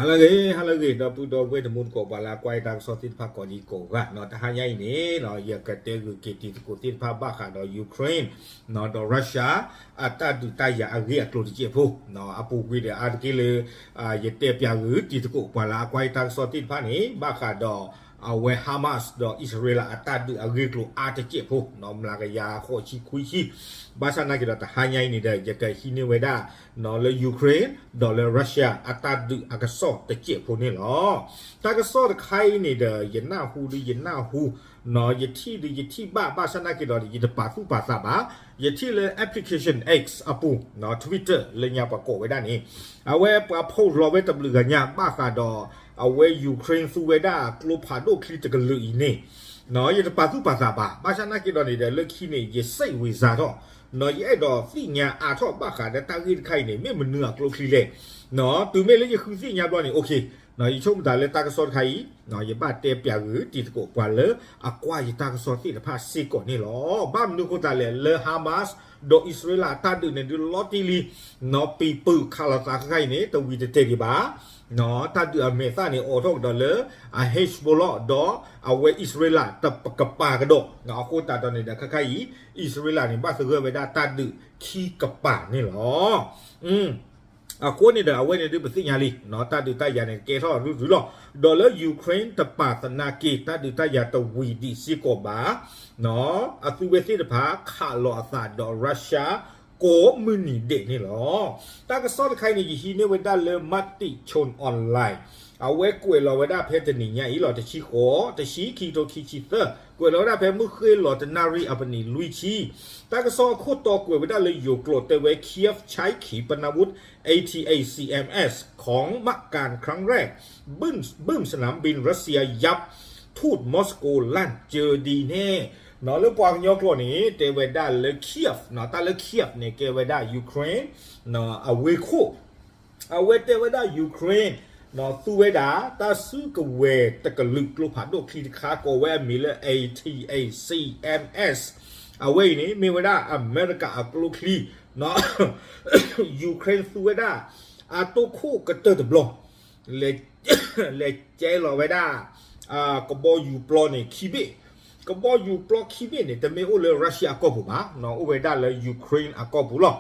ဟါလၢအဂ့ၤ ဟါလၢအဂ့ၤ ဒီပုၢ်ဒီဝဲၢ်တံၤသကိး ပှၤလၢအကွၢ်ယတၢ်ကစီၣ်သ့ၣ်တဖၣ်ကိးဒံကိးဂၤနီၤ, တဟါညါအံၤန့ၣ် ယကတဲဂုာ်က့ၤတံၤသကိးသ့ၣ်တဖၣ်ဘၣ်ဃးဒီး Ukraine နီၤ ဒီး Russia အတၢ်ဒုးတၢ်ယၤအဂ့ၢ်အကျိၤတစဲးဖိနီၤ, အပူၤကွံာ်ဒီးအါတက့ၢ်လၢ ယတဲပၠးဂုာ်တံၤသကိး ပှၤလၢအကွၢ်ယတၢ်ကစီၣ်သ့ၣ်တဖၣ်န့ၣ် ဘၣ်ဃးဒီး အဝဲ Hamas ဒီး အံၣ်စရ့လး အတၢ်ဒုးအဂ့ၢ်ကျိၤအါတစဲးဖိနီၤ, မျးကယၤဃိးဆံခွံဆံ, ဘၣ်ဆၣ်နာ်က့ၤဒီးတဟါညါအံၤန့ၣ်ဒီး ယကဟံးန့ၢ်ဝဲဒၣ်နီၤ လၢ Ukraine ဒီးလၢ Russia အတၢ်ဒုးအကစီၣ်တစဲးဖိန့ၣ်လီၤ. တၢ်ကစီၣ်တခါအံၤန့ၣ်ဒီး ယနၢ်ဟူဒီးယနၢ်ဟူနီၤ, ယထံၣ်ဒီးယထံၣ်ဘၣ်, ဘၣ်ဆၣ်နာ်က့ၤဒီး ယတပာ်သူၣ်ပာ်သးဘၣ်, ယထံၣ်လၢ application X အပူၤနီၤ, Twitter လၢညါပှၤကိးဝဲဒၣ်န့ၣ်, အဝဲပှၤ post လီၤဝဲတဘျုးဂၤညါ ဘၣ်ဃးဒီး အဝဲ Ukraine သူဝဲဒၣ်ကျိဖးဒိၣ်ချံတကလုာ်အံၤန့ၣ် ယတပာ်သူၣ်ပာ်သးဘၣ်, ဘၣ်ဆၣ်နာ်က့ၤဒီးန့ၣ်ဒီး လၢခံန့ၣ် ယစိတ်ဝင်စားထီၣ်နီၤ, ယအဲၣ်ဒိးသ့ၣ်ညါအါထီၣ်ဘၣ်ဃးဒီးတၢ်ဂ့ၢ်တခါအံၤန့ၣ် မ့ၢ်မနုၤအကျိချံလဲၣ်နီၤ, တုၤမ့ၢ်လၢယဃုသ့ၣ်ညါဘျီန့ၣ် okay, ယဆိကမိၣ်သးလၢတၢ်ကစီၣ်တခါအံၤ ယဘၣ်တဲပၠးဂုာ်တံၤသကိး ပှၤလၢအကွၢ်ယတၢ်ကစီၣ်သ့ၣ်တဖၣ်စ့ၢ်ကီးန့ၣ်လီၤ. ဘၣ်မနုၤအဃိသတးလဲၣ်, လၢ Hamas ဒီး အံၣ်စရ့လး တၢ်ဒုးန့ၣ်ဒုးလီၤတံၢ်လံနီၤ, ပံၤပုာ်ခးလိာ်သးခဲခါအံၤန့ၣ် တဝံၤတတဲာ်ဒံးဘၣ်နီၤ, တၢ်ဒုးအမဲာ်သၣ်န့ၣ် အိးထီၣ်ကဒီးလၢ အ Hezbollah ဒီးအဝဲ အံၣ်စရ့လး တကပၤကဒီး, အဃိသတးဒီးန့ၣ်ဒီး ခဲခါအံၤ အံၣ်စရ့လးန့ၣ် ဘၣ်သဂၢၢ်ဝဲဒၣ်တၢ်ဒုးခံကပၤန့ၣ်လီၤ. အဃိန့ၣ်ဒီး အဝဲန့ၣ်ဒုးပသ့ၣ်ညါလံနီၤ, တၢ်ဒုးတၢ်ယၤန့ၣ် ကဲထီၣ်ရုရုလီၤ. ဒီးလၢ Ukraine တပာ်သနာ်က့ တၢ်ဒုးတၢ်ယၤတဝံၤဒံးစ့ၢ်ကီးဘၣ်နီၤ, အသုဝဲသ့ၣ်တဖၣ်ခးလိာ်အသးဒီး Russia ကိးမုၢ်နံၤဒဲးန့ၣ်လီၤ. တၢ်ကစီၣ်တခါအံၤန့ၣ် ယဟံးန့ၢ်ဝဲဒၣ်လၢ Matichon Online, အဝဲကွဲးလီၤဝဲဒၣ်ဖဲတနံၤညါအံၤလီၤ, တဆံဃိး, တဆံခံ, ခံဆံသၢ, ကွဲးလီၤဝဲဒၣ်ဖဲမုၢ်ဃ့ၢ်လီၤတနၣ်ရံၣ်အပနံးလွံၢ်ဆံ. တၢ်ကစီၣ်အခိၣ်တီကွဲးဝဲဒၣ်လၢ ယိၤကျိာ်တဲဝဲ Kyiv ใช้ขีปนาวุธ เอทีเอซีเอ็มเอส ของมะการครั้งแรก บึ้มสนามบินรัสเซียยับ ทูตมอสโกลั่น เจอดีแน่ နီၤ, လၢပှၤကညီကျိာ်န့ၣ် တဲဝဲဒၣ်လၢ Kyiv နီၤ, တၢ်လၢ Kyiv န့ၣ် ကဲဝဲဒၣ် Ukraine အဝ့ၢ်ခိၣ်, အဝဲတဲဝဲဒၣ် Ukraine နီၤ သူဝဲဒၣ် တၢ်စုကဝဲၤတကလုာ်ကျိဖးဒိၣ်ချံတခါ ကိးဝဲအမံၤလၢ เอทีเอซีเอ็มเอส, အဝဲအံၤန့ၣ် မ့ၢ်ဝဲဒၣ်အမဲရကၤအကျိချံနီၤ, Ukraine သူဝဲဒၣ် အတိၢ်ခိၣ်ကတၢၢ်တဘျီ လဲၤကဲလီၤဝဲဒၣ် ကဘီယူၤပျီန့ၣ်ခံဘ့ၣ်, ကဘီယူၤပျီခံဘ့ၣ်န့ၣ် တမ့ၢ်အိၣ်လၢ Russia အကီၢ်ပူၤဘၣ်နီၤ, အိၣ်ဝဲဒၣ်လၢ Ukraine အကီၢ်ပူၤလီ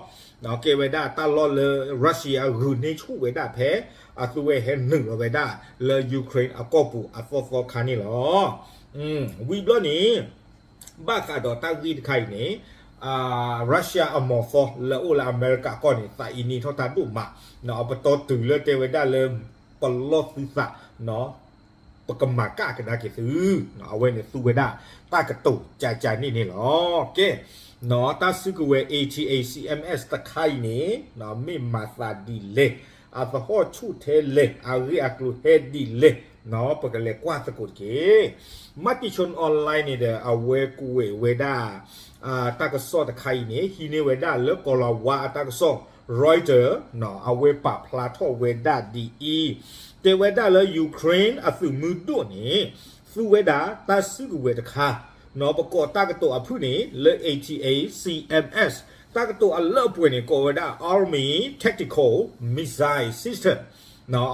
ၤ. ကဲဝဲဒၣ်တၢ်လီၢ်လၢ Russia ဂုာ်န့ၢ်ဆူၣ်ဝဲဒၣ်ဖဲ အသုဝဲဟဲနုာ်လီၤဝဲဒၣ်လၢ Ukraine အကီၢ်ပူၤအသီသီခါန့ၣ်လီၤ. ဝံၤဘျီန့ၣ် ဘၣ်ဃးဒီးတၢ်ဂ့ၢ်တခါအံၤန့ၣ် Russia အမီၤသီလၢအအိၣ်လၢအမဲရကၤကီၢ်န့ၣ် သးအံၤန့ၢ်ထီၣ်တၢ်ဒိၣ်မး, အပတီၢ်တုၤလၢတဲဝဲဒၣ်လၢ ပလီၢ်သုသး ပကမၤကၣ်ကဒါက့ၤသု, အဝဲန့ၣ်သူဝဲဒၣ်တၢ်ကတိၤကကန့ၣ်န့ၣ်လီၤ. ကဲ တၢ်စုကဝဲၤ เอทีเอซีเอ็มเอส တခါအံၤန့ၣ် မ့ၢ်မၤသးဒ်လဲၣ်, အသဟီၣ်ဆူၣ်ထဲလဲၣ်, အဂ့ၢ်အကျိၤဟဲဒ်လဲၣ်, ပကလဲၤကွၢ်သကိးတက့ၢ်. Matichon Online န့ၣ်ဒီး အဝဲကွဲးဝဲဒၣ် တၢ်ကစီၣ်တခါအံၤန့ၣ် ဟံးန့ၢ်ဝဲဒၣ်လၢကီၤလၤဝါအတၢ်ကစီၣ် Reuters အဝဲပာ်ဖျါထီၣ်ဝဲဒၣ်ဒ်အံၤ, တဲဝဲဒၣ်လၢ Ukraine အသုးမုၢ်ဒိၣ်န့ၣ် သူဝဲဒၣ်တၢ်စုကဝဲၤတခါ ပကိးတၢ်ကတိၤအဖုၣ်န့ၣ် လၢ เอทีเอซีเอ็มเอส, တၢ်ကတိၤအလၢအပှဲၤန့ၣ် ကိးဝဲဒၣ် Army Tactical Missile System,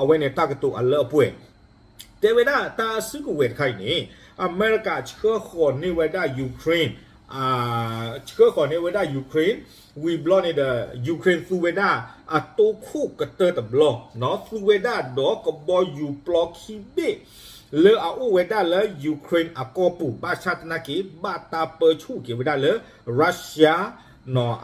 အဝဲန့ၣ်တၢ်ကတိၤအလၢအပှဲၤ တဲဝဲဒၣ်တၢ်စုကဝဲၤတခါအံၤန့ၣ် အမဲရကၤဆှၢဃီၤန့ၢ်ဝဲဒၣ် Ukraine, ဆှၢဃီၤန့ၢ်ဝဲဒၣ် Ukraine, ဝံၤဘျီန့ၣ်ဒီး Ukraine သူဝဲဒၣ်အတိၢ်ခိၣ်ကတၢၢ်တဘျီ, သူဝဲဒၣ်ဒီးကဘီယူၤပျီခံဘ့ၣ် လၢအအိၣ်ဝဲဒၣ်လၢ Ukraine အကီၢ်ပူၤ ဘၣ်ဆၣ်သနာ်က့ ဘၣ်တၢ်ပၢဆူၣ်က့ၤဝဲဒၣ်လၢ Russia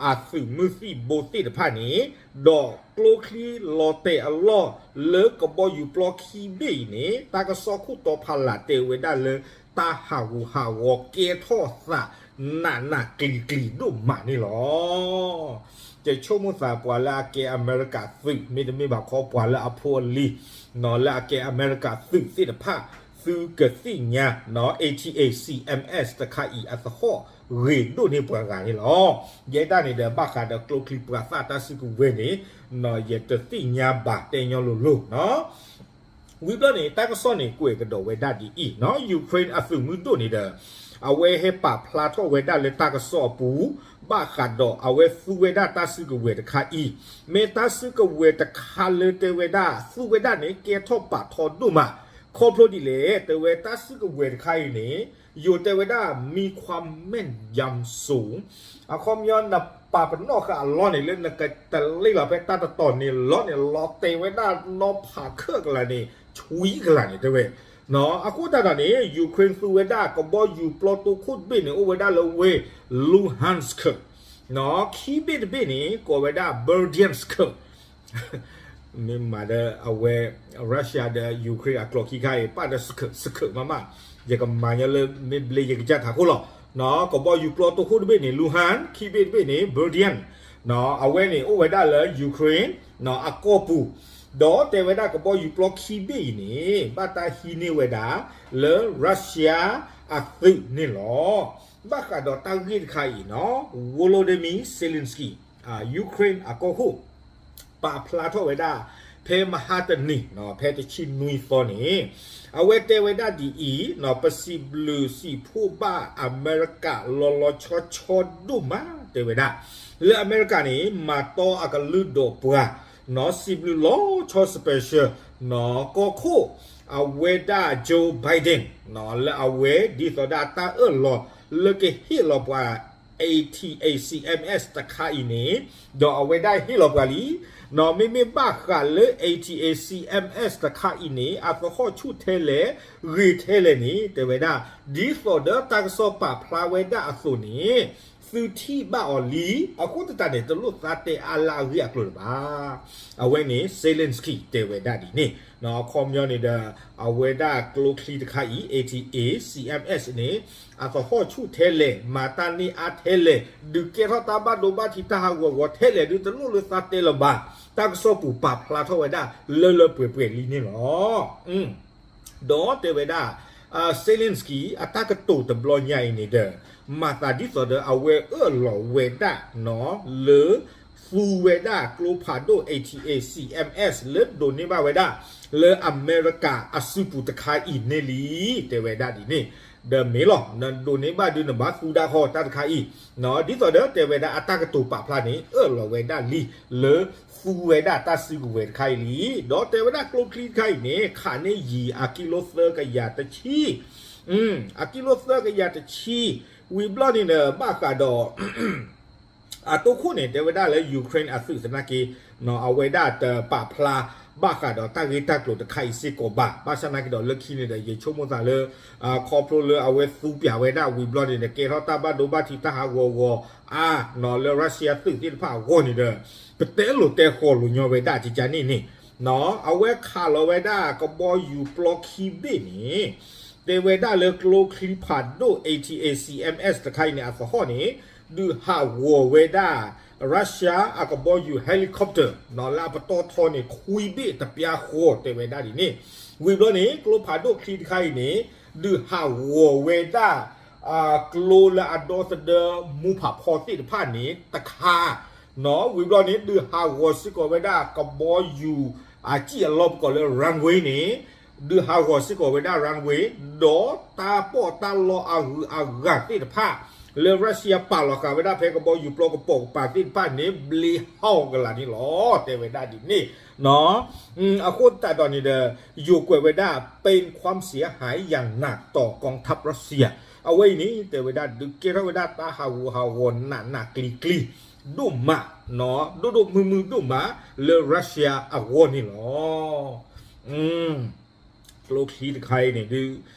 အသုးမုၢ်သံၣ်ဘိသ့ၣ်တဖၣ်န့ၣ်, ဒီးကျိချံလီၤတဲာ်အလီၢ်လၢကဘီယူၤပျီခံဘ့ၣ်အံၤန့ၣ် တၢ်ကစီၣ်ခိၣ်တီဖးလၢ်တဲဝဲဒၣ်လၢတၢ်ဟးဂူာ်ဟးဂီၤကဲထီၣ်သးနးနးကျံၤကျံၤဒိၣ်မးန့ၣ်လီၤ. ယဆိကမိၣ်သးပှၤလၢအကဲအမဲရကၤသုး မ့တမ့ၢ်ဘၣ်ခီပှၤလၢအဖိအလံၤ လၢအကဲအမဲရကၤသုးသ့ၣ်တဖၣ် သုကသ့ၣ်ညါ เอทีเอซีเอ็มเอส တခါအံၤအသဟီၣ်ဂ့ၤဒိၣ်န့ၢ်ပှၤဂၤန့ၣ်လီၤ. ယဲဒၣ်န့ၣ်ဒီး ဘၣ်ဃးဒီးကျိချံပှၤသၣ်တၢ်စုကဝဲၤန့ၣ် ယတသ့ၣ်ညါဘၣ်တဲညီလိၤလိၤနီၤ. ဝံၤဘျီန့ၣ် တၢ်ကစီၣ်န့ၣ် ကွဲးကဒီးဝဲဒၣ်ဒ်အံၤ, Ukraine အသုးမုၢ်ဒိၣ်န့ၣ်ဒီး အဝဲဟဲပာ်ဖျါထီၣ်ဝဲဒၣ်လၢတၢ်ကစီၣ်အပူၤ ဘၣ်ဃးဒီးအဝဲသူဝဲဒၣ်တၢ်စုကဝဲၤတခါအံၤ, မ့ၢ်တၢ်စုကဝဲၤတခါလၢတဲဝဲဒၣ်သူဝဲဒၣ်န့ၣ် ကဲထီၣ်ပာ်ထီဒိၣ်မး, ခီဖျိဒ်လဲၣ် တဲဝဲတၢ်စုကဝဲၤတခါအံၤန့ၣ် ယိၤတဲဝဲဒၣ် มีความแม่นยำสูง အခီပညီနပာ်ပနီၣ်ဃာ်အလီၢ်န့ၣ် လၢနကတလ့ၢ်လီၤဖဲတၢ်တတီၤန့ၣ်လီၤန့ၣ် လီၤတဲာ်ဝဲဒၣ်နီၤဖးခဲကလးန့ၣ် ဆွံကလးန့ၣ်တဲဝဲ, အဃိသတးဒီးန့ၣ် Ukraine သူဝဲဒၣ်ကဘီယူၤပျီတိခိၣ်တဘ့ၣ်န့ၣ် အိၣ်ဝဲဒၣ်လၢဝ့ၢ် Luhansk, ခံဘ့ၣ်တဘ့ၣ်န့ၣ် ကိးဝဲဒၣ် Berdyansk မ့ၢ်မၤဒီးအဝဲ Russia ဒီး Ukraine အကျိာ်ခံခါအံၤ ပာ်ဒီးစခၢးစခၢးမးမး, ယကမၤညီလၢမ့ၢ်ဘျ့ယကစၢ်ထးခိၣ်လီၤ. ကဘီယူၤပျီတိခိၣ်တဘ့ၣ်န့ၣ် Luhansk, ခံဘ့ၣ်တဘ့ၣ်န့ၣ် Berdyansk, အဝဲန့ၣ်အိၣ်ဝဲဒၣ်လၢ Ukraine အကီၢ်ပူၤ, ဒီးတဲဝဲဒၣ်ကဘီယူၤပျီခံဘ့ၣ်အံၤန့ၣ် ဘၣ်တၢ်ဟံးန့ၢ်ဝဲဒၣ်လၢ Russia အသုးန့ၣ်လီၤ. ဘၣ်ဃးဒီးတၢ်ဂ့ၢ်တခါအံၤနီၤ Volodymyr Zelensky, Ukraine အကီၢ်ခိၣ် ပာ်ဖျါထီၣ်ဝဲဒၣ် ဖဲမဟါတနံၤ ဖဲတဆံနွံသီန့ၣ် အဝဲတဲဝဲဒၣ်ဒ်အံၤ, ပစံးဘျုးစံးဖှိၣ်ဘၣ်အမဲရကၤလီၤလီၤဆီဆီဒိၣ်မး တဲဝဲဒၣ်, လၢအမဲရကၤန့ၣ် မၤတီအကလုၢ်ဒိးပှၤ စံးဘျုးလီၤဆီ special ကီၢ်ခိၣ် အဝဲဒၣ် Joe Biden လၢအဝဲဒ်သိးဒၣ်တၢ်အၢၣ်လီၤလၢကဟ့ၣ်လီၤပှၤ A T A C M S တခါအံၤန့ၣ်, ဒီးအဝဲဒၣ်ဟ့ၣ်လီၤပှၤလံ, မ့မ့ၢ်ဘၣ်ဃးလၢ A T A C M S တခါအံၤန့ၣ် အသဟီၣ်ဆူၣ်ထဲလဲၣ် ဂ့ၤထဲလဲၣ်န့ၣ် တဲဝဲဒၣ် ဒ်သိးဒီးတၢ်ကစီၣ်ပာ်ဖျါဝဲဒၣ်အသိးန့ၣ် သုထံၣ်ဘၣ်အီၤလံ, အဃိသတးန့ၣ် တလိၣ်သးတဲအါလၢအဂ့ၢ်အကျိၤလၢၤဘၣ်. အဝဲန့ၣ် Zelensky တဲဝဲဒၣ်ဒ်န့ၣ်, အခီပညီန့ၣ်ဒီး အဝဲဒၣ်ကျိချံတခါအံၤ A T A C M S န့ၣ် အသဟီၣ်ဆူၣ်ထဲလဲၣ် မၤတၢ်န့ၢ်အါထဲလဲၣ် ဒုးကဲထီၣ်တၢ်ဘၣ်ဒိဘၣ်ထံးတၢ်ဟးဂီၤဂီၤထဲလဲၣ်ဒုး တလိၣ်လၢသးတဲလၢၤဘၣ်, တၢ်ကစီၣ်ပူၤပာ်ဖျါထီၣ်ဝဲဒၣ်လၢလၢပှဲၤပှဲၤလံန့ၣ်လီၤ. ဒီးတဲဝဲဒၣ် Zelensky အတၢ်ကတိၤတဘျီညါအံၤန့ၣ်ဒီး မၤသးဒ်သိးဒီးအဝဲအၢၣ်လီၤဝဲဒၣ် လၢ သူဝဲဒၣ်ကျိဖးဒိၣ် A T A C M S လၢဒိးန့ၢ်ဘၣ်ဝဲဒၣ် လၢအမဲရကၤအစုပူၤတခါအံၤန့ၣ်လံ, တဲဝဲဒၣ်ဒ်န့ၣ်, ဒီးမ့ၢ်လီၤ နဒိးန့ၢ်ဘၣ်ဒုးနဘၣ်သူဒၣ်ဃီတၢ်တခါအံၤ, ဒ်သိးဒီးတဲဝဲဒၣ်အတၢ်ကတိၤပာ်ဖျါန့ၣ် အၢၣ်လီၤဝဲဒၣ်လံ လၢသူဝဲဒၣ်တၢ်စုကဝဲၤတခါအံၤလံ, ဒီးတဲဝဲဒၣ်ကျိချံတခါအံၤန့ၣ် ခးန့ၢ်ယံၤအကံလိသၢကယၤတဆံ အကံလိသၢကယၤတဆံ, ဝံၤဘျီန့ၣ်ဒီး ဘၣ်ဃးဒီး အတိခိၣ်န့ၣ် တဲဝဲဒၣ်လၢ Ukraine အသုးသနာ်က့ အဝဲဒၣ်တပာ်ဖျါဘၣ်ဃးဒီးတၢ်ဂ့ၢ်တၢ်ကျိၤတခါအံၤစ့ၢ်ကီးဘၣ်. ဘၣ်ဆၣ်သနာ်က့ဒီးလၢခံန့ၣ်ဒီး ယဆိကမိၣ်သးလၢ ခီဖျိလၢအဝဲသူပၠးဝဲဒၣ်ဝံၤဘျီန့ၣ်ဒီး ကဲထီၣ်တၢ်ဘၣ်ဒိဘၣ်ထံးတၢ်ဟးဂီၤဂီၤအါ လၢ Russia သုးသ့ၣ်တဖၣ်အဂီၢ်န့ၣ်ဒီး ပတဲလိာ်တဲဃီၤလိာ်ညီဝဲဒၣ်ကကန့ၣ်န့ၣ် အဝဲခးလီၤဝဲဒၣ်ကဘီယူၤပျီခံဘ့ၣ်န့ၣ် တဲဝဲဒၣ်လၢကျိချံဖးဒိၣ် A T A C M S တခါအံၤန့ၣ် အသဟီၣ်န့ၣ် ဒုးဟးဂီၤဝဲဒၣ် Russia အကဘီယူၤ helicopter လၢအပတီၢ်ထီန့ၣ် ခွံဘ့ၣ်တပျၢ်ဃီ တဲဝဲဒၣ်ဒ်န့ၣ်, ဝံၤဘျီန့ၣ် ကျိဖးဒိၣ်ချံတခါအံၤန့ၣ် ဒုးဟးဂီၤဝဲဒၣ် ကျိလၢအဒီသဒၢမူဖးဖီသ့ၣ်တဖၣ်န့ၣ်တခါ ဝံၤဘျီန့ၣ် ဒုးဟးဂီၤစ့ၢ်ကီးဝဲဒၣ်ကဘီယူၤ အစံၣ်အလီၢ်ပကိးလၢ runway န့ၣ် ဒုးဟးဂီၤစ့ၢ်ကီးဝဲဒၣ် runway ဒီးတၢ်ပီးတၢ်လီအဂုၤအဂၤသ့ၣ်တဖၣ် လၢ Russia ပာ်လီၤဃာ်ဝဲဒၣ်ဖဲကဘီယူၤပျီကပိာ်ကပၤသ့ၣ်တဖၣ်န့ၣ် ဘျ့ဟီၣ်ကလာ်န့ၣ်လီၤ တဲဝဲဒၣ်ဒ်န့ၣ် အဃိသတးဒီးန့ၣ်ဒီး ယိၤကွဲးဝဲဒၣ် เป็นความเสียหายอย่างหนักต่อกองทัพรัสเซีย အဝဲအံၤန့ၣ် တဲဝဲဒၣ်ဒုးကဲထီၣ်ဝဲဒၣ်တၢ်ဟးဂူာ်ဟးဂီၤနးနးကျံၤကျံၤ ဒိၣ်မး ဒိၣ်ဒိၣ်မုၢ်မုၢ်ဒိၣ်မး လၢ Russia အဂီၢ်န့ၣ်လီၤ. ကျိချံတခါအံၤန့ၣ်ဒုး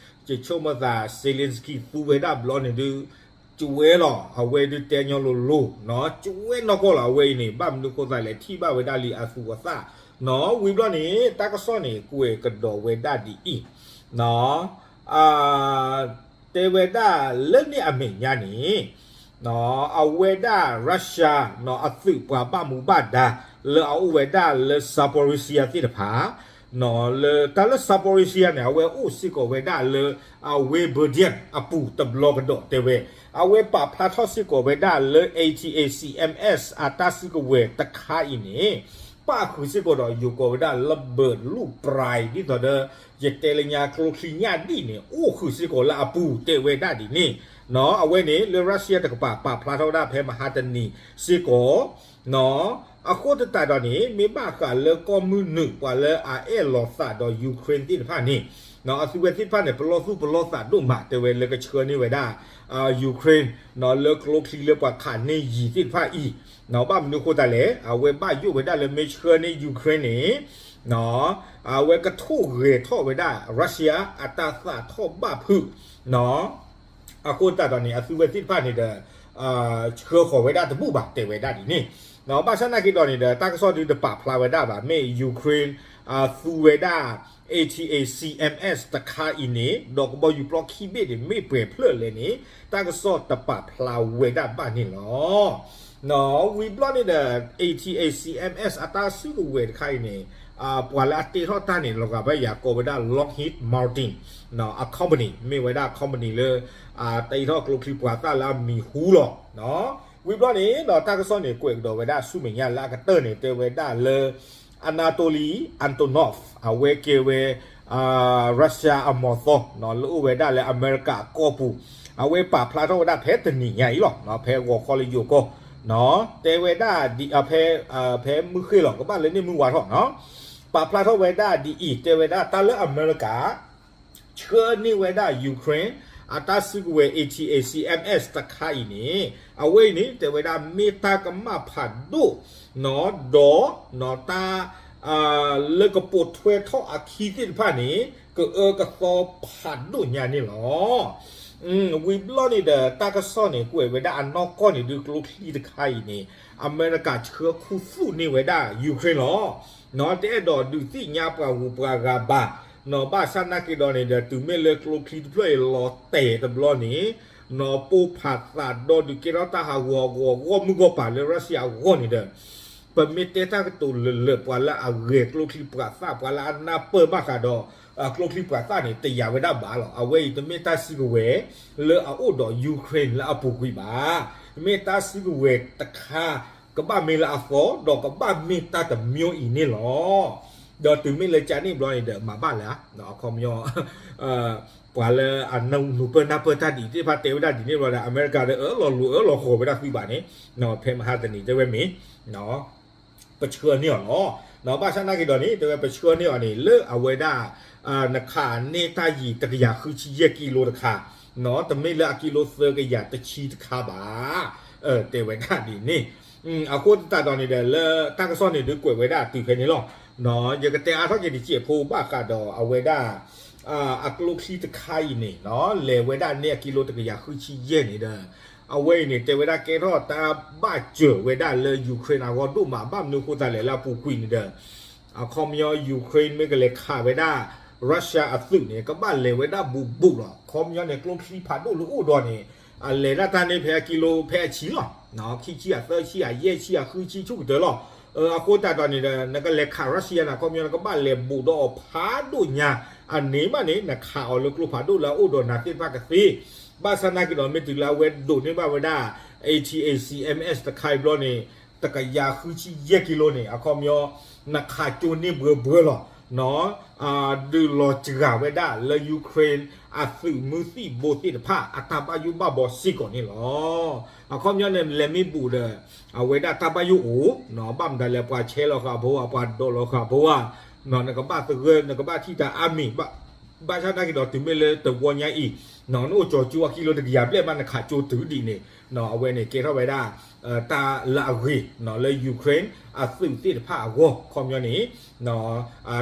ယဆိကမိၣ်သး Zelensky သူဝဲဒၣ်ဘျီန့ၣ်ဒုး ကဝဲလီၤ အဝဲဒုးတဲညီလိၤလိၤ ကဝဲနီၢ်ကီၢ်လီၤ အဝဲအံၤန့ၣ် ဘၣ်မနုၤဃိသးလဲၣ် ထံၣ်ဘၣ်ဝဲဒၣ်လံအသူအသၣ် ဝံၤဘျီန့ၣ် တၢ်ကစီၣ်န့ၣ် ကွဲးကဒီးဝဲဒၣ်ဒ်အံၤ တဲဝဲဒၣ်လၢန့ၣ်အမဲာ်ညါန့ၣ် အဝဲဒၣ် Russia အသုးပှၤဘၣ်မူဘၣ်ဒါ လၢအအိၣ်ဝဲဒၣ်လၢ Zaporizhzhia သ့ၣ်တဖၣ် လၢတၢ်လၢ Zaporizhzhia န့ၣ် အဝဲအိၣ်စ့ၢ်ကီးဝဲဒၣ်လၢ အဝ့ၢ် Berdyansk အပူၤတဘျီကဒီးတဲဝဲ အဝဲပာ်ဖျါထီၣ်စ့ၢ်ကီးဝဲဒၣ်လၢ A T A C M S အတၢ်စုကဝဲၤတခါအံၤန့ၣ် ပၣ်ဃုာ်စ့ၢ်ကီးဒီးယိၤကိးဝဲဒၣ် ระเบิดลูกปลาย ဒ်သိးဒီး ယတဲလၢညါကျိချံညၣ်ဒံၣ်န့ၣ် အိၣ်ဃုာ်စ့ၢ်ကီးလၢအပူၤ တဲဝဲဒၣ်ဒ်န့ၣ်, အဝဲန့ၣ်လၢ Russia တကပၤ ပာ်ဖျါထီၣ်ဝဲဒၣ်ဖဲမဟါတနံၤစ့ၢ်ကီး, အဃိသတးဒီးန့ၣ် မ့ၢ်ဘၣ်ဃးလၢကီၢ်မုၢ်နုာ် ပှၤလၢအအဲၣ်လီၤသးဒီး Ukraine သ့ၣ်တဖၣ်န့ၣ်, အသုဝဲသ့ၣ်တဖၣ်န့ၣ် ပလီၢ်သူၣ်ပလီၢ်သးဒိၣ်မး တဲဝဲလၢကဆှၢန့ၢ်ဝဲဒၣ် Ukraine လၢကျိချံလၢပှၤခးန့ၢ်ယံၤသ့ၣ်တဖၣ်အံၤ, ဘၣ်မနုၤအဃိသတးလဲၣ်, အဝဲဘၣ်ယိၣ်ဝဲဒၣ်လၢမ့ၢ်ဆှၢန့ၢ် Ukraine န့ၣ် အဝဲကထိၣ်ဂဲၤထီၣ်ဝဲဒၣ် Russia အတၢ်သးထီၣ်ဘၣ်ဖုး, အဃိသတးဒီးန့ၣ် အသုဝဲသ့ၣ်တဖၣ်န့ၣ်ဒီး ဆှၢဃီၤဝဲဒၣ်တဘူၣ်ဘၣ် တဲဝဲဒၣ်ဒ်န့ၣ်, ဘၣ်ဆၣ်နာ်က့ဒီးန့ၣ်ဒီး တၢ်ကစီၣ်ဒုတပာ်ဖျါဝဲဒၣ်ဘၣ် မ့ၢ် Ukraine သူဝဲဒၣ် A T A C M S တခါအံၤန့ၣ် ဒီးကဘီယူၤပျီခံဘ့ၣ်န့ၣ် မ့ၢ်ပှဲၤဖျၢၣ်လဲၣ်န့ၣ် တၢ်ကစီၣ်တပာ်ဖျါဝဲဒၣ်ဘၣ်န့ၣ်လီၤ. ဝံၤဘျီန့ၣ်ဒီး A T A C M S အတၢ်စုကဝဲၤတခါအံၤန့ၣ် ပှၤလၢအတ့ထီၣ်တၢ်န့ၣ် လီၤဂာ်ဘၣ်ယၤကိးဝဲဒၣ် Lockheed Martin အ company မ့ၢ်ဝဲဒၣ် company လၢ တ့ထီၣ်ကျိချံပှၤသၣ်လၢအမံၤဟူလီၤ. ဝံၤဘျီန့ၣ်ဒီး တၢ်ကစီၣ်န့ၣ် ကွဲးကဒီးဝဲဒၣ်ဆူမဲာ်ညါလၢအကတၢၢ်န့ၣ် တဲဝဲဒၣ်လၢ Anatoly Antonov အဝဲကဲဝဲ Russia အမီၤသီ လၢအိၣ်ဝဲဒၣ်လၢအမဲရကၤအကီၢ်ပူၤ, အဝဲပာ်ဖျါထီၣ်ဝဲဒၣ်ဖဲတနံၤညါအံၤလီၤ ဖဲဂီၤခီလၢယိၤကီၢ် တဲဝဲဒၣ်ဒ် ဖဲမုၢ်ဃ့ၢ်လီၤ ကဘၣ်လၢန့ၣ်မုၢ်ဝါထီၣ်နီၤ, ပာ်ဖျါထီၣ်ဝဲဒၣ်ဒ်အံၤ တဲဝဲဒၣ်တၢ်လၢအမဲရကၤ ဆှၢန့ၢ်ဝဲဒၣ် Ukraine အတၢ်စုကဝဲၤ A T A C M S တခါအံၤန့ၣ် အဝဲအံၤန့ၣ် တဲဝဲဒၣ်မ့ၢ်တၢ်ကမၣ်ဖးဒိၣ် ဒီး တၢ် လၢကပိာ်ထွဲထီၣ်အခံသ့ၣ်တဖၣ်န့ၣ် ကအၢကသီဖးဒိၣ်ညါန့ၣ်လီၤ. ဝံၤဘျီန့ၣ်ဒီး တၢ်ကစီၣ်န့ၣ် ကွဲးဝဲဒၣ်အနီၢ်ကီၢ်န့ၣ် ဒုးကျိချံတခါအံၤန့ၣ် အမဲရကၤဆှၢခူသူၣ်န့ၢ်ဝဲဒၣ် Ukraine လီၤ. တအဲၣ်ဒိးဒုးသ့ၣ်ညါပှၤဂုၤပှၤဂၤဘၣ်, ဘၣ်ဆၣ်နာ်က့ဒီးန့ၣ်ဒီး တုၤမ့ၢ်လၢကျိချံတဖျၢၣ်အံၤလီၤတဲာ်တဘျီန့ၣ် ပိၢ်ဖးသးဒီးဒုးကဲထီၣ်တၢ်ဟးဂူာ်ဟးဂီၤဂီၢ်မုၢ်ဂီၢ်ပၤလၢ Russia အဂီၢ်န့ၣ်ဒီး ပမ့ၢ်တဲတၢ်ကတိၤလၢာ်လၢာ် ပှၤလၢအဂဲၤကျိချံပှၤသၣ် ပှၤလၢအနၢ်ပၢၢ်ဘၣ်ဃးဒီး ကျိချံပှၤသၣ်န့ၣ် တယာ်ဝဲဒၣ်ဘၣ်လီၤ. အဝဲအံၤတမ့ၢ်တၢ်စုကဝဲၤလၢအအိၣ်ဒီး Ukraine လၢအပူၤကွံာ်ဘၣ်. မ့ၢ်တၢ်စုကဝဲၤတခါ ကဘၣ်မ့ၢ်လၢအသီ ဒီးကဘၣ်မ့ၢ်တၢ်တမျိုးအံၤန့ၣ်လီၤ. ဒီးတုၤမ့ၢ်လၢကန့ၣ်ဘျီန့ၣ်ဒီး မၤဘၣ်လၢ အခီပညီ ပှၤလၢအနၢ်နူၤပၢၢ်နၢ်ပၢၢ်တၢ်ဒ်အံၤသ့ၣ်တဖၣ်တဲဝဲဒၣ်ဒ်န့ၣ်ဘျီဒီး အမဲရကၤဒီးအၢၣ်လီၤလိာ်အၢၣ်လီၤဃီၤဝဲဒၣ်သုဘၣ်န့ၣ် ဖဲမဟါတနံၤတဲဝဲမ့ၢ် ပဆှၢန့ၢ်အီၤလီၤ. ဘၣ်ဆၣ်နာ်က့ဒီးန့ၣ် တဲဝဲပဆှၢန့ၢ်အီၤန့ၣ် လၢအဝဲဒၣ် နခးန့ၢ်တၢ်ယံၤတကယၤဃုဆံယဲၢ်ကံလိတခါ, တမ့ၢ်လၢအကံလိသၢကယၤတဆံတခါဘၣ်, တဲဝဲဒၣ်ဒ်န့ၣ်. အဃိသတးဒီးန့ၣ်ဒီး လၢတၢ်ကစီၣ်န့ၣ်ဒုးကွဲးဝဲဒၣ်တုၤဖဲန့ၣ်လီၤ. ယကတဲအါထီၣ်က့ၤတစဲးဖိဘၣ်ဃးဒီးအဝဲဒၣ် အကျိချံတခါအံၤန့ၣ် လဲၤဝဲဒၣ်န့ၢ်အကံလိတကယၤဃုဆံယဲၢ်န့ၣ်ဒီး အဝဲအံၤန့ၣ် တဲဝဲဒၣ်ကဲထီၣ်တၢ်ဘၣ်စၢၤဝဲဒၣ်လၢ Ukraine အဂီၢ်ဒိၣ်မး ဘၣ်မနုၤအဃိသတးလဲၣ်လၢအပူၤကွံာ်န့ၣ်ဒီး အခီပညီ Ukraine မ့ၢ်ကလဲၤခးဝဲဒၣ် Russia အသုးန့ၣ် ကဘၣ်လဲၤဝဲဒၣ်ဘူးဘူးလီၤ. အခီပညီန့ၣ် ကျိချံဖးဒိၣ်လၢအိၣ်ဒီးန့ၣ် အလဲၤဒၣ်တၢ်န့ၣ်ဖဲအကံလိဖဲအဆံလီၤ. ခံဆံအသၢဆံအယဲၢ်ဆံအဃုဆံဆူၣ်ကတၢၢ်လီၤ. အဃိသတးဒီးန့ၣ်ဒီး နကလဲၤခး Russia န့ၣ် အခီပညီနကဘၣ်လဲၤဘူးဒီးအီၤဖးဒိၣ်ညါ အန့ၣ်မးန့ၣ် နခးအီၤလၢကျိဖးဒိၣ်လၢအအိၣ်ဒီးနၤသ့ၣ်တဖၣ်ကသ့. ဘၣ်ဆၣ်နာ်က့ဒီး မ့ၢ်တုၤလၢအဝဲဒိးန့ၢ်ဘၣ်ဝဲဒၣ် A T A C M S တခါအံၤဘျီန့ၣ် တကယၤဃုဆံယဲၢ်ကံလိန့ၣ် အခီပညီ နခးကၠိန့ၢ်ဘှၢဘှၢလီၤ. ဒုးလီၤစှၤဝဲဒၣ်လၢ Ukraine အသုးမုၢ်သံၣ်ဘိသ့ၣ်တဖၣ် အတၢ်ဘၣ်ယိၣ်ဘၣ်ဘီစ့ၢ်ကီးန့ၣ်လီၤ. အခီပညီန့ၣ် လဲၤမ့ၢ်ဘူးဒီး အဝဲဒၣ်တၢ်ဘၣ်ယိၣ်အိၣ် ဘၣ်မတၤလဲၣ် ပှၤဆဲးလီၤဃာ်ဖိဧါ ပှၤဒိးလီၤဃာ်ဖိဧါ နကဘၣ်သဂၢၢ် နကဘၣ်ထံၣ်တၢ်အါမံၤ ဘၣ်ဆၣ်နာ်က့ဒီးတုၤမ့ၢ်လၢတဝီညါအံၤ နအိၣ်ကၠီၤကၠိအကံလိတကယၤဘျဲၣ်မး နခးကၠိတုၤဒ်န့ၣ် အဝဲန့ၣ်ကဲထီၣ်ဝဲဒၣ် တၢ်လၢအဂ့ၤ လၢ Ukraine အသုးသ့ၣ်တဖၣ်အဂီၢ် ခီပညီန့ၣ်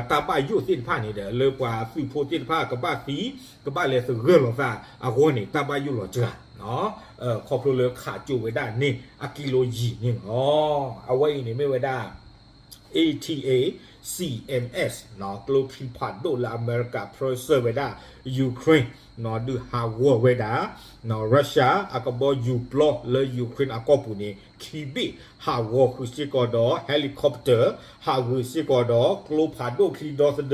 တၢ်ဘၣ်ယိၣ်သ့ၣ်တဖၣ်န့ၣ်ဒီး လၢပှၤသုးဖိသ့ၣ်တဖၣ်ကဘၣ်သံ ကဘၣ်လဲၤသဂၢၢ်လီၤသးအဂီၢ်န့ၣ် တၢ်ဘၣ်ယိၣ်လီၤစှၤ ခီဖျိလၢခးကၠိဝဲဒၣ်န့ၣ် အကံလိယံၤန့ၣ်လီၤ. အဝဲအံၤန့ၣ်မ့ၢ်ဝဲဒၣ် A T A C M S ကျိချံဖးဒိၣ်လၢအမဲရကၤ pressure ဝဲဒၣ် Ukraine ဒုးဟးဂီၤဝဲဒၣ် Russia အကဘီယူၤပျီလၢ Ukraine အကီၢ်ပူၤန့ၣ် ခံဘ့ၣ် ဟးဂီၤဃုာ်စ့ၢ်ကီးဒီး helicopter ဟးဂီၤစ့ၢ်ကီးဒီး ကျိဖးဒိၣ်ချံဒီသဒၢ တၢ်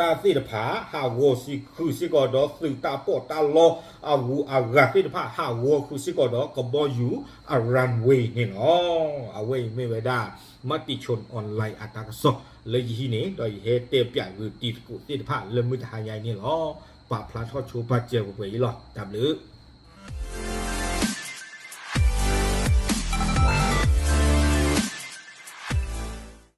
သ့ၣ်တဖၣ် ဟးဂီၤစံးဃုာ်စ့ၢ်ကီးဒီး သုးတၢ်ပီးတၢ်လီ အဂုၤအဂၤသ့ၣ်တဖၣ် ဟးဂီၤဃုာ်စ့ၢ်ကီးဒီး ကဘီယူၤအ runway န့ၣ်လီၤ. အဝဲအံၤမ့ၢ်ဝဲဒၣ် မၤတံၤဆိ online အတၢ်ကစီၣ် လၢယဟံၣ်န့ၣ် ဒီးယဟဲတဲပၠးဂုာ်တံၤသကိးသ့ၣ်တဖၣ်လၢမုၢ်တဟါညါအံၤန့ၣ်လီၤ. ပာ်ဖျါထီၣ်ဆိပာ်စၢၤပှဲၤပှဲၤအံၤလီၤ. တၢ်ဘျုး